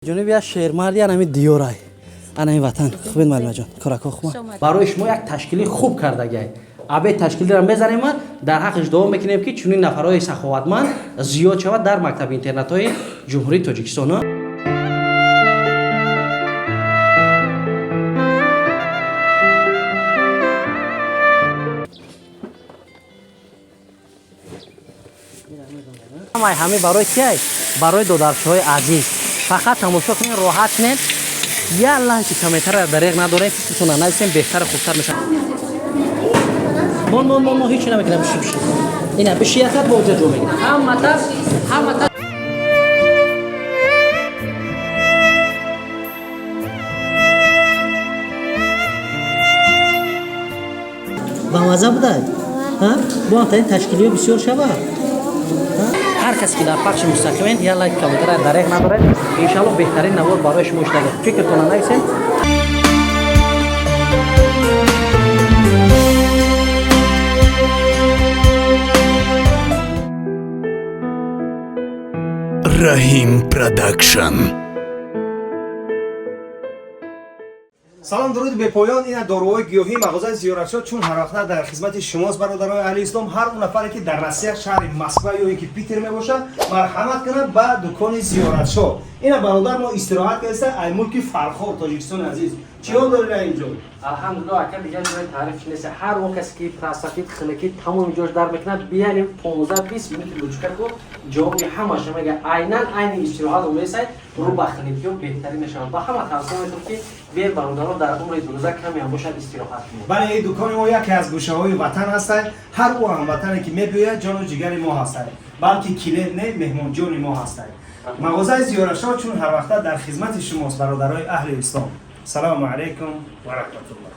Ҷониби як шермарди анами диёрай, анами ватан. Хубед, муаллимаҷон, корако хуба? Барои шумо як ташкили хуб кардагиай. Абе ташкилиро мезанем, дар ҳаққаш дуо мекунем, ки чунин нафарҳои саховатманд зиёд шавад дар мактаби интернатҳои Ҷумҳурии Тоҷикистон. Ҳамаи ҳаме барои киай? Барои додарчаҳои азиз. Фақат тамошо кунед, роҳат кунед, як лайки, комментария дареғ надорем, фикртона нависем, беҳтару хубтар мешавад. Мон, мон, мон, мо ҳечи намекунам. Биши, биши, ина биши, якат бо ҷо мегирам. Ҳамата, ҳамата. Ба маза будай, бо ҳамтарин ташкилиё бисёр шавад. Ҳар касе ки дар пахши мустақимен, як лайк, комментария дареғ надоред. Иншалло, беҳтарин навор барои шумо шудага. Фикртона нависем. Раҳим Продакшн. Салом, дуруди бепоён. Ина доруҳои гиёҳии мағозаи Зиёратшо чун ҳарвақта дар хизмати шумост, бародарои аҳли ислом. Ҳар он нафаре ки дар Россия, шаҳри Москва ё ин ки Питер мебошад, марҳамат кунад ба дукони Зиёратшо. Ина бародар мо истироҳат кардеста ай мулки Фархор, Тоҷикистони азиз. Чиҳо доред инҷо? Алҳамдулилло, ака, дигар ҷои таъриф нест. Ҳар он касе ки простатит, хунукӣ, тамоми ҷош дар мекунад, биярем, 15-20 минути лучка ку, ҷавоби ҳамаша мега. Айнан айни истироҳат омесай, рӯ ба хунукиё беҳтарин мешавад. Ба ҳама тавсия метавон, ки биер, бародаро, дар умри дурӯза каме ҳам бошад, истироҳат кунед. Бале, ин дукони мо яке аз гӯшаҳои ватан ҳастад. Ҳар ӯ ҳамватане ки мебиёяд, ҷону ҷигари мо ҳастад, балки клиент не, меҳмонҷони мо ҳастад. Мағозаи Зиёратшо чун ҳарвақта дар хизмати шумост, бародарои аҳли ислом. Салому алайкум ва раҳматуллоҳ.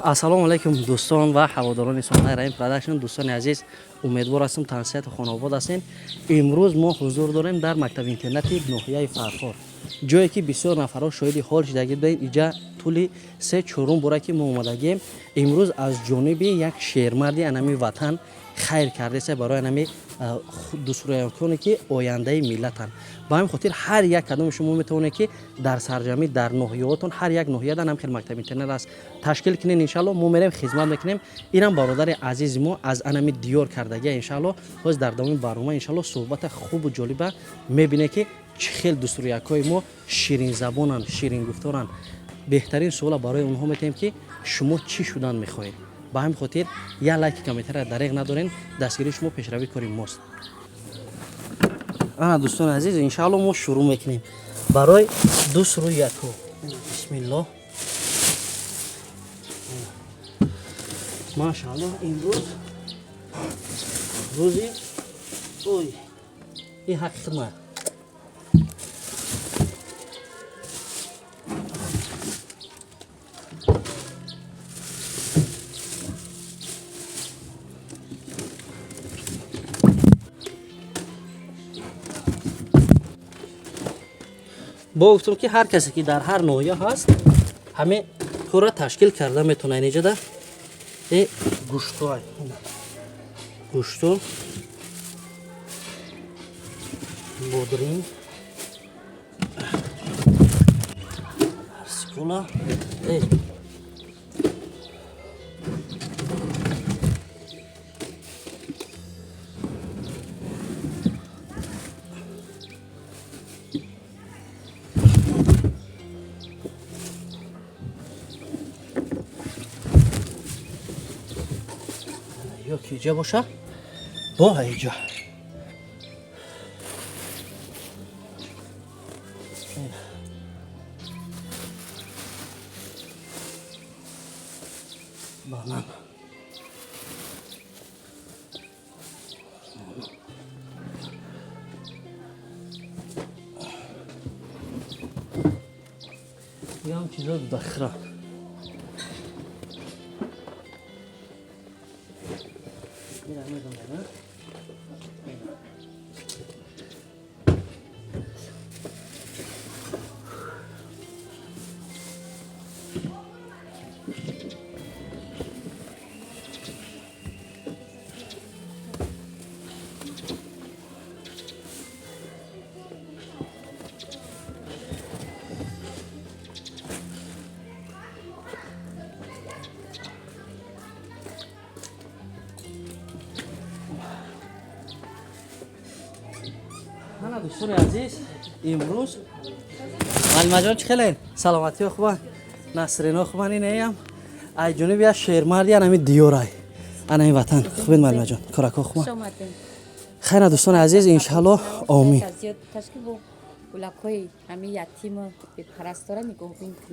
Ассалому алайкум, дӯстон ва ҳаводорони соҳаи Раҳим Продакшн. Дӯстони азиз, умедвор ҳастам, тансиҳату хонаобод ҳастем. Имрӯз мо ҳузур дорем дар мактаби интернати ноҳияи Фархор, ҷое ки бисёр нафарҳо шоҳиди ҳол шидагӣ буданд. Иҷа тӯли се чорум бора ки мо омадагием. Имрӯз аз ҷониби як шермарди анами ватан хайр кардеса барои анами дӯстрӯянконе ки ояндаи миллатанд. Ба ҳамин хотир ҳар як кадоми шумо метавонед, ки дар сарҷамӣ, дар ноҳияҳотон, ҳар як ноҳиядан ҳам хел мактаби интернат аст, ташкил кунед. Иншалло, мо мерем, хизмат мекунем. Инам бародари азизи мо аз анами диёр кардагия. Иншалло, ҳоз дар давоми барнома, иншалло, суҳбата хубу ҷолиба мебинед, ки чӣ хел дӯстрӯякҳои мо ширинзабонанд, ширингуфторанд. Беҳтарин суола барои онҳо метаҳем, ки шумо чӣ шудан мехоҳед. Ба ҳамин хотир як лайки, комментария дареғ надорем. Дастгирии шумо пешравии кори мост. Ана, дӯстони азиз, иншаалло, мо шурӯъ мекунем барои дӯстрӯяко. Бисмиллоҳ, машаалло. Имрӯз рӯзи ой, ин ҳаққи хидмат. Бо гуфтам, ки ҳар касе ки дар ҳар ноҳия ҳаст, ҳамин корро ташкил карда метавонад. Инҷода э гӯштҳо, гӯшту бодринг, арсикула э. Ё ки иҷа боша, бо иҷа. Банан. Ям чизо дахра. Дӯстони азиз, имрӯз Малимаҷон чӣ хелен? Саломатиё хубан? Насрино хубан? Инаям ай ҷониби як шермарди анами диёрай, анами ватан. Хубен Малимаҷон? Корако хубан? Хайра дӯстони азиз, иншаалло, омин.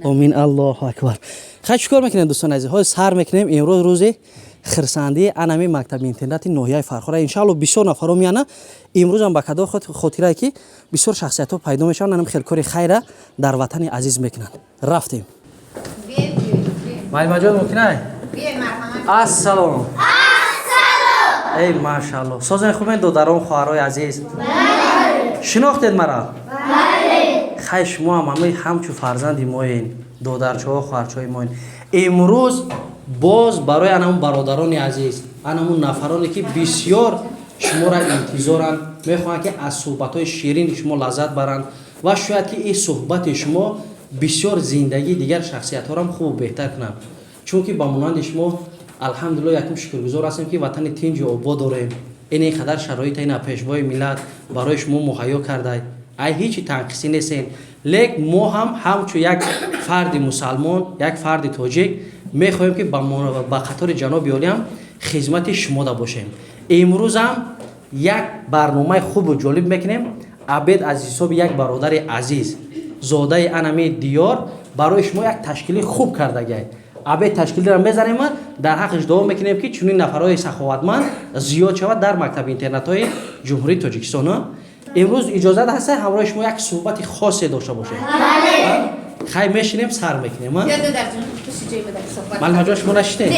Омин, Аллоҳу акбар. Хай, чӣ кор мекунем, дӯстони азиз? Ҳозир сар мекунем. Имрӯз рӯзи хирсандии анами мактаби интернати ноҳияи Фархора. Иншаалло, бисёр нафаро меяна. Имрӯзам ба кадо хотирае ки бисёр шахсиятҳо пайдо мешаванд, анам хел кори хайра дар ватани азиз мекунанд. Рафтем. Малимаҷон, мумкинай? Ассалом. Эй, машаалло, созани хубен, додарон, хоҳарои азиз? Шинохтед мара? Хай, шумо ҳам ҳамаи ҳамчун фарзанди моен, додарчаҳо, хоҳарчаҳои моен. Имрӯз боз барои анамун бародарони азиз, анамун нафароне ки бисёр шуморо интизоранд, мехоҳанд ки аз суҳбатҳои ширини шумо лаззат баранд ва шояд ки ин суҳбати шумо бисёр зиндагии дигар шахсиятҳоро хубу беҳтар кунад. Чунки ба монанди шумо, алҳамдулилло, якум шукргузор ҳастем, ки ватани тинҷу обод дорем. Ин ин қадар шароита ина пешвои миллат барои шумо муҳайё кардай. Ай ҳечи танқисӣ нестен. Лек мо ҳам ҳамчун як фарди мусалмон, як фарди тоҷик мехоҳем, ки ба қатори ҷаноби олиам хизмати шумода бошем. Имрӯзам як барномаи хубу ҷолиб мекунем. Обед аз ҳисоби як бародари азиз, зодаи анами диёр, барои шумо як ташкили хуб кардагиай. Обед ташкилиро мезанем, дар ҳаққаш дуо мекунем, ки чунин нафарҳои саховатманд зиёд шавад дар мактаби интернатҳои Ҷумҳурии Тоҷикистон. Имрӯз иҷозат ҳаста ҳамроҳи шумо як суҳбати хосе дошта бошем? Хай, мешинем, сар мекунем. Малимаҷон, шумо нашинед.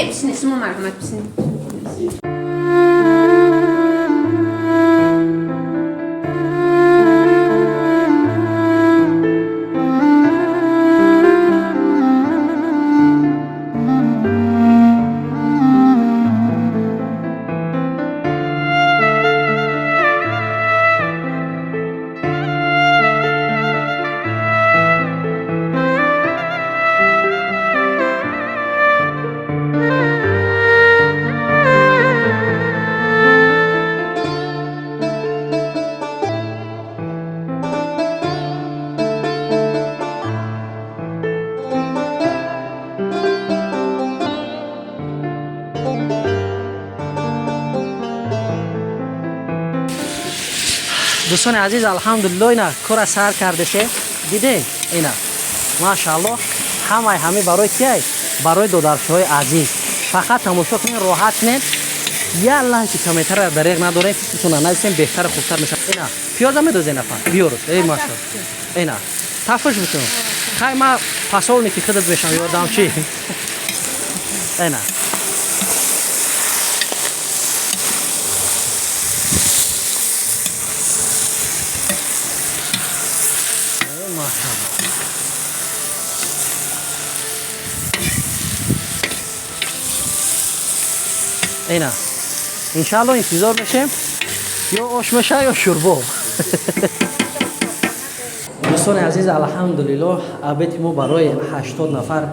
Дӯстони азиз, алҳамдулилло, ина кора сар кардаше. Дидем, ина, машаалло, ҳамаи ҳаме барои киай? Барои додарчаҳои азиз. Фақат тамошо кунед, роҳат кунед. Як лайки, комментара дареғ надорем, фикртона нависем, беҳтару хубтар мешавад. Ина пиёза медозен, апа, биёрус. Эй, машаалло, ина тафш битун. Хай, ма посолники худат мешам, ёрдамчи. Ина. Ина, иншаалло, интизор мешем, ё ош меша, ё шӯрбо. Дӯстони азиз, алҳамдулилло, обеди мо барои 80 нафар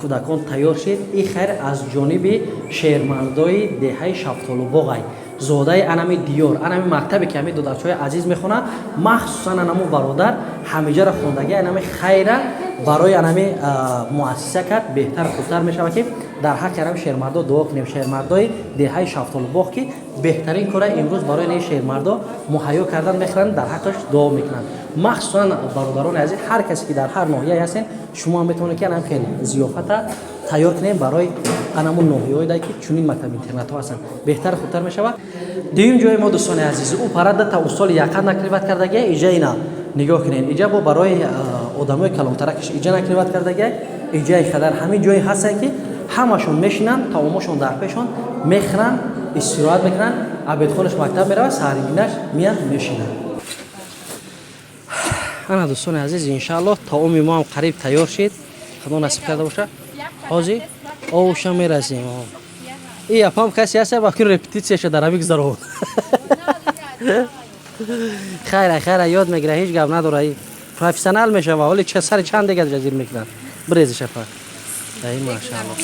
кӯдакон тайёр шид. Ин хайр аз ҷониби шермардои деҳаи Шафтолубоғай, зодаи анами диёр, анами мактабе ки ҳами додарчаҳои азиз мехонанд. Махсусан анаму бародар ҳамиҷаро хондаги, анами хайра барои анами муассиса кард. Беҳтар, хубтар мешавад, ки дар ҳаққи анами шермардо дуо кунем, шермардои деҳаи Шафтолубоғ, ки беҳтарин кора имрӯз барои ин шермардо муҳайё кардан мехӯранд, дар ҳаққаш дуо мекунанд. Махсусан, бародарони азиз, ҳар касе ки дар ҳар ноҳияе ҳастен, шумо ҳам метавонед, ки анам хел зиёфата Тайёр кунем барои анамун ноҳияҳое, ки чунин мактаб интернатҳо ҳастанд, беҳтар, хубтар мешавад. Дуюм ҷои мо, дӯстони азиз, ӯ парада та устол яқа накрывать кардагия. Иҷа ина нигоҳ кунед, иҷа бо барои одамои калонтаракаш иҷа накрывать кардагия. Иҷаи қадар ҳамин ҷое ҳастанд, ки ҳамашон мешинанд, таомошон дар пешон, мехӯранд, истироҳат мекунанд. Обедхонаш мактаб меравад, саҳаргинаш меянд, мешинанд. Ана, дӯстони азиз, иншааллоҳ, таоми мо ҳам қариб тайёр шид, худо насиб карда боша. Ҳозир овуша мерасем. И апам касе ҳаста, вақти репетитсияша дар ҳамин гузаровод. Хайра, хайра, ёд мегира, ҳеҷ гап надора, профессионал мешава. Ҳоли сари чанд дега ҷазир мекунад, бирезиша апа. Ай, машаалло,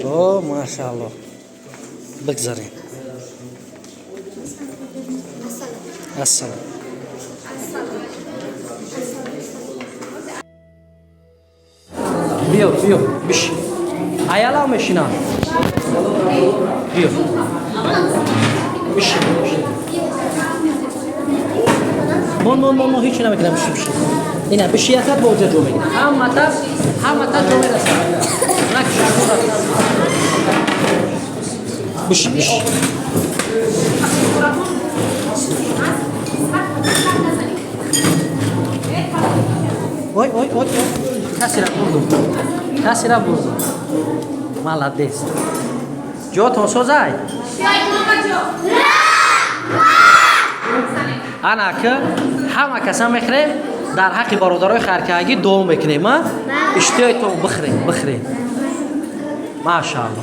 о, машаалло, бигзарем. Ассалом. Биё, биё, биш, аялав мешинам. Биё, бишин, бишин. Мон, мон, мон, мон, ҳеч намекунам. Бишин, бишин. Ина биши, якат бо ҷо мегирам. Ҳамата, ҳамата ҷо мерасам. Накш. Бишин, бишин. Ой, ой, ой, ой, касера бурдум, касера бурдум. Молодец. Ҷотон созай. Ана ки ҳама каса мехӯрем, дар ҳаққи бародарои хайркардагӣ дуо мекунем. А иштиҳоятон, бихӯрем, бихӯрем. Машаалло.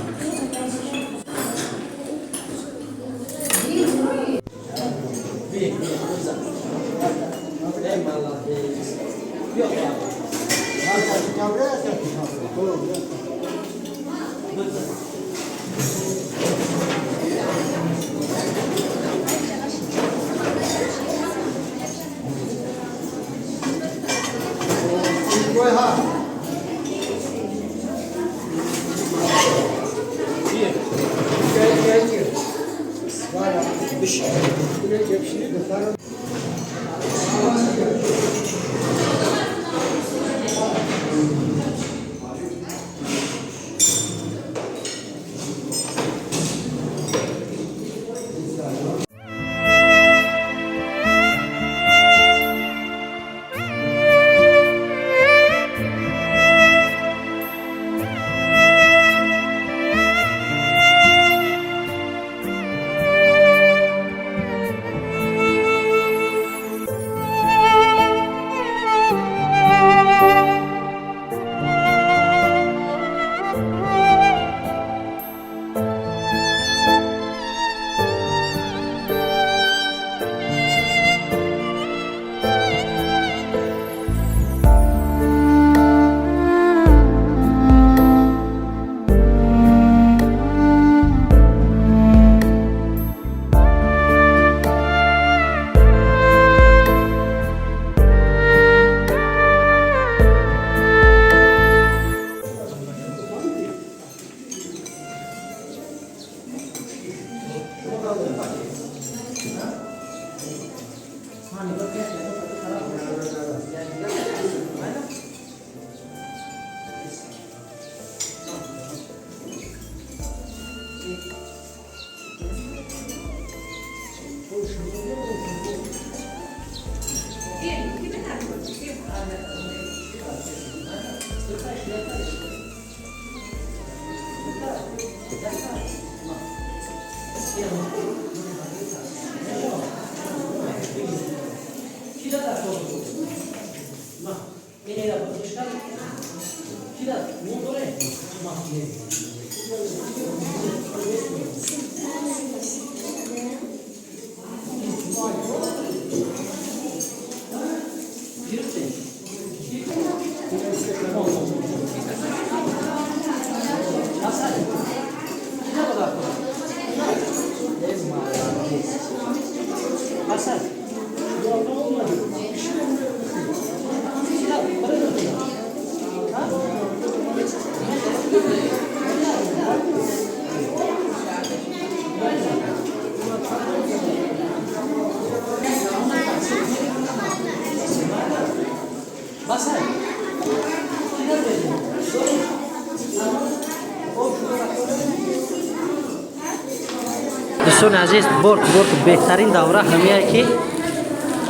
Дӯстони азиз, бор бор беҳтарин давра ҳамияе, ки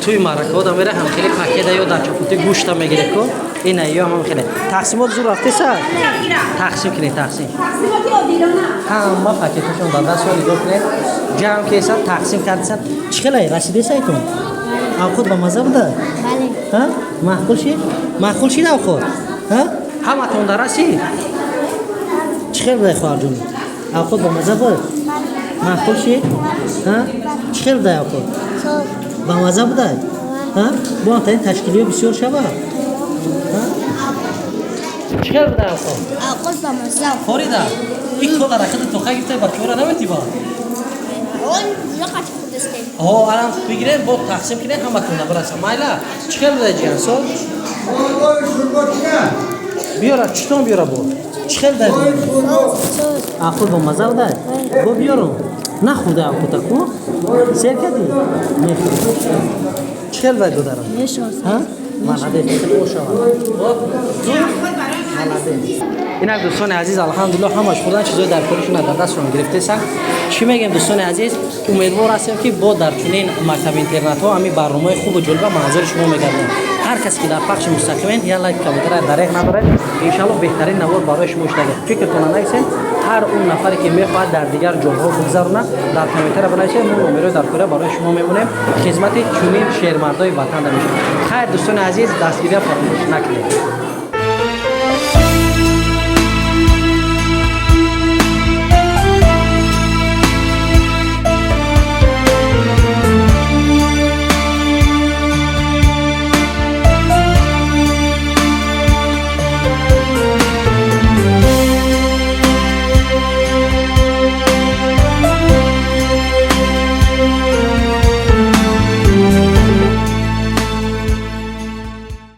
туи маъракаҳо да мера, ҳам хеле пакета ё дар чапути гӯшта мегире ку. Ина ё ҳам хеле тақсимот зур рафтеса, тақсим кунед, тақсим. Ҳама пакеташон дар даст, нигоҳ кунед, ҷамъ кесан, тақсим кардесан. Чӣ хеле расидесайтон? Авқот ба мазза буда? Бале. Маъқул шид? Маъқул шид авқот? Ҳаматон дар расид? Чӣ хел будай, хоҳарҷон? Авқот ба мазза буд? Маъқул шид? Чӣ хел будай авқот? Ба мазза будай? Бо ҳамтарин ташкилиё бисёр шавад. Чӣ хел будай авқот? Авқот ба мазза. Форида, ин кола рахида тоқа гирифта, бачаҳоро наметӣ ба? Он лақат худастем. О, алан бигирем, бо тақсим кунем, ҳаматонда бираса. Майла, чӣ хел будай, ҷиҳансол? Биёра, читон биёра бо. Чӣ хел будай? Авқот ба мазза будай? Бо биёрум. Нахӯрда авқота ку? Сер кардӣ? Мехӯрӣ. Чӣ хел будай, додарам? Молодец, бошавад. Молодец. Инак, дӯстони азиз, алҳамдулилло, ҳамаш хӯрдан, чизои дар коришона дар дастшон гирифтесан. Чӣ мегӯем, дӯстони азиз? Умедвор ҳастем, ки бо дар чунин мактаби интернатҳо ҳамин барномаи хубу ҷолиба манзури шумо мегардем. Ҳар касе ки дар пахши мустақимен, я лайк, комментария дареғ надоред. Иншалло, беҳтарин навор барои шумо шудага. Фикртона нависед. Ҳар он нафаре ки мехоҳад дар дигар ҷойҳо бигзаронад, дар комментария бинависед, мо номерои дар кора барои шумо мемонем. Хизмати чунин шермардои ватан да мешавад. Хайр, дӯстони азиз, дастгирия фаромӯш накунед.